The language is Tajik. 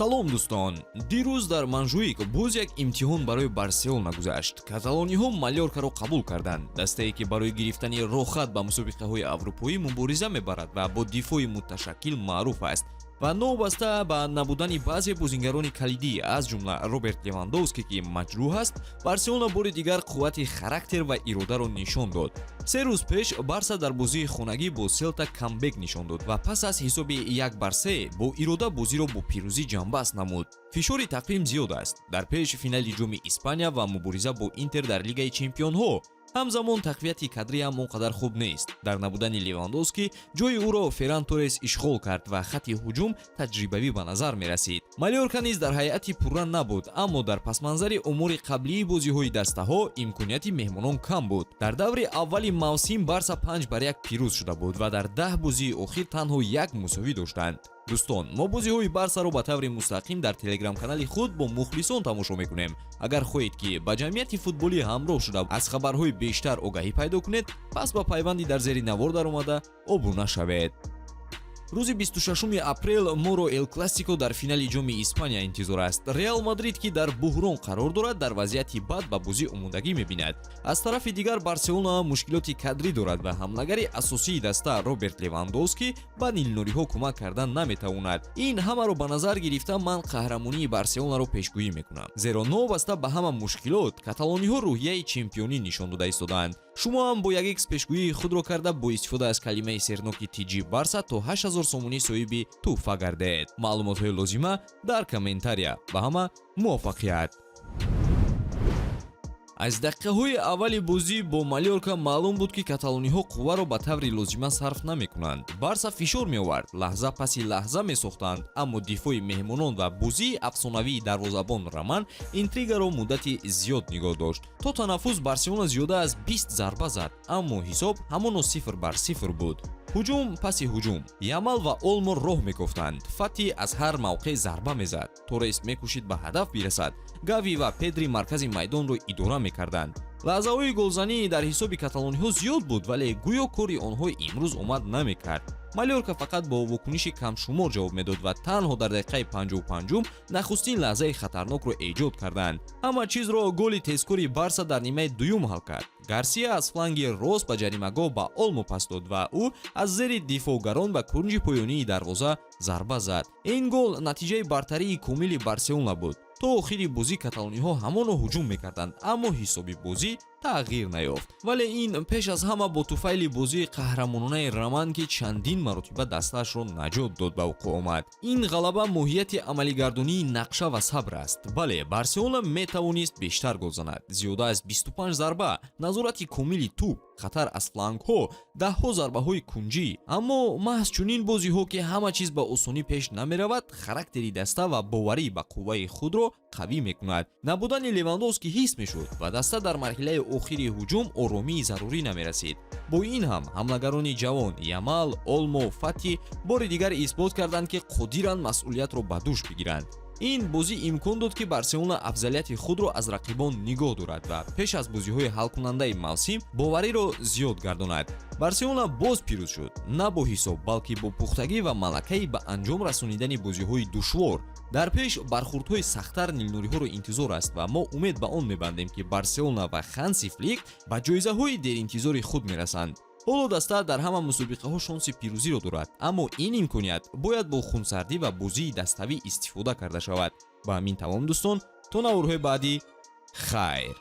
Салом, дӯстон! Дирӯз дар Монжуик боз як имтиҳон барои Барселона гузашт. Каталониҳо Малёркаро қабул карданд, дастае, ки барои гирифтани роҳхат ба мусобиқаҳои аврупоӣ мубориза мебарад ва бо дифои муташаккил маъруф аст. Ва новобаста ба набудани баъзе бозингарони калидӣ, аз ҷумла Роберт Левандовски, ки маҷрӯҳ аст, Барселона бори дигар қуввати характер ва иродаро нишон дод. 3 рӯз пеш Барса дар бозии хонагӣ бо Селта камбек нишон дод ва пас аз ҳисоби 1-3 бо ирода бозиро бо пирӯзӣ ҷамъбаст намуд. Фишори тақвим зиёд аст: дар пеш финали Ҷоми Испания ва мубориза бо Интер дар Лигаи чемпионҳо. Ҳамзамон тақвияти кадриам он қадар хуб нест. Дар набудани Левандовски ҷои ӯро Ферран Торрес ишғол кард ва хатти ҳуҷум таҷрибавӣ ба назар мерасид. Малёрка низ дар ҳайати пурра набуд, аммо дар пасманзари умури қаблии бозиҳои дастаҳо имконияти меҳмонон кам буд. Дар даври аввали мавсим Барса 5-1 пирӯз шуда буд ва дар 10 бозии охир танҳо як мусовӣ доштанд. Дӯстон, мо бозиҳои Барсаро ба таври мустақим дар Телеграм-канали худ бо мухлисон тамошо мекунем. Агар хоҳед, ки ба ҷамъияти футболӣ ҳамроҳ шуда, аз хабарҳои бештар огаҳӣ пайдо кунед, пас ба пайванди дар зери навор даромада обуна шавед. Рӯзи 26 апрел моро Эл Классико дар финали Ҷоми Испания интизор аст. Реал Мадрид, ки дар буҳрон қарор дорад, дар вазъияти бад ба бозӣ омодагӣ мебинад. Аз тарафи дигар, Барселона мушкилоти кадрӣ дорад ва ҳамлагари асосии даста Роберт Левандовски ба нилнориҳо кӯмак кардан наметавонад. Ин ҳамаро ба назар гирифта, ман қаҳрамонии Барселонаро пешгӯӣ мекунам, зеро новобаста ба ҳама мушкилот каталониҳо рӯҳияи чемпионӣ нишон дода истодаанд. Шумо ҳам бо як икс пешгӯии худро карда, бо истифода аз калимаи серноки тиҷи Барса то 8000 сомонӣ соҳиби тӯҳфа гардед. Маълумотҳои лозима дар комментария. Ба ҳама муваффақият! Аз дақиқаҳои аввали бозӣ бо Малёрка маълум буд, ки каталониҳо қувваро ба таври лозима сарф намекунанд. Барса фишор меовард, лаҳза паси лаҳза месохтанд, аммо дифои меҳмонон ва бозии афсонавии дарвозабон Роман интригаро муддати зиёд нигоҳ дошт. То танаффус Барселона зиёда аз 20 зарба зад, аммо ҳисоб ҳамоно 0-0 буд. Ҳуҷум паси ҳуҷум, Ямал ва Олмо роҳ мекофтанд, Фати аз ҳар мавқеъ зарба мезад, Торрес мекӯшид ба ҳадаф бирасад, Гави ва Педри маркази майдонро идора мекарданд. Лаҳзаҳои голзанӣ дар ҳисоби каталониҳо зиёд буд, вале гӯё кори онҳо имрӯз омад намекард. Малёрка фақат бо вокуниши камшумор ҷавоб медод ва танҳо дар дақиқаи 55-ум нахустин лаҳзаи хатарнокро эҷод карданд. Ҳама чизро голи тезкори Барса дар нимаи дуюм ҳал кард. Гарсия аз фланги рост ба ҷаримагоҳ ба Олмо пас дод ва ӯ аз зери дифоъгарон ба кунҷи поёнии дарвоза зарба зад. Ин гол натиҷаи бартарии комили Барселона буд. То охири бозӣ каталониҳо ҳамоно ҳуҷум мекарданд, аммо ҳисоби бозӣ тағйир наёфт. Вале ин пеш аз ҳама бо туфайли бозии қаҳрамононаи Роман, ки чандин маротиба дастаашро наҷот дод, ба вуқӯъ омад. Ин ғалаба моҳияти амалигардонии нақша ва сабр аст. Бале, Барселона метавонист бештар гол занад: зиёда аз 25 зарба, назорати комили тӯб, хатар аз флангҳо, даҳҳо зарбаҳои кунҷӣ. Аммо маҳз чунин бозиҳо, ки ҳама чиз ба осонӣ пеш намеравад, характери даста ва боварӣ ба қувваи худро қавӣ мекунад. Набудани Левандовски ҳис мешуд ва даста дар марҳилаи охири ҳуҷум оромии зарурӣ намерасид. Бо ин ҳам ҳамлагарони ҷавон Ямал, Олмо, Фати бори дигар исбот карданд, ки қодиранд масъулиятро ба дӯш бигиранд. Ин бозӣ имкон дод, ки Барселона афзалияти худро аз рақибон нигоҳ дорад ва пеш аз бозиҳои ҳалкунандаи мавсим бовариро зиёд гардонад. Барселона боз пирӯз шуд, на бо ҳисоб, балки бо пухтагӣ ва малакаи ба анҷом расонидани бозиҳои душвор. Дар пеш бархурдҳои сахттар нилнуриҳоро интизор аст ва мо умед ба он мебандем, ки Барселона ва Ханси Флик ба ҷоизаҳои деринтизори худ мерасанд. Ҳоло даста дар ҳама мусобиқаҳо шонси пирӯзиро дорад, аммо ин имконият бояд бо хунсардӣ ва бозии даставӣ истифода карда шавад. Ба ҳамин тамом, дӯстон, то наворҳои баъдӣ, хайр.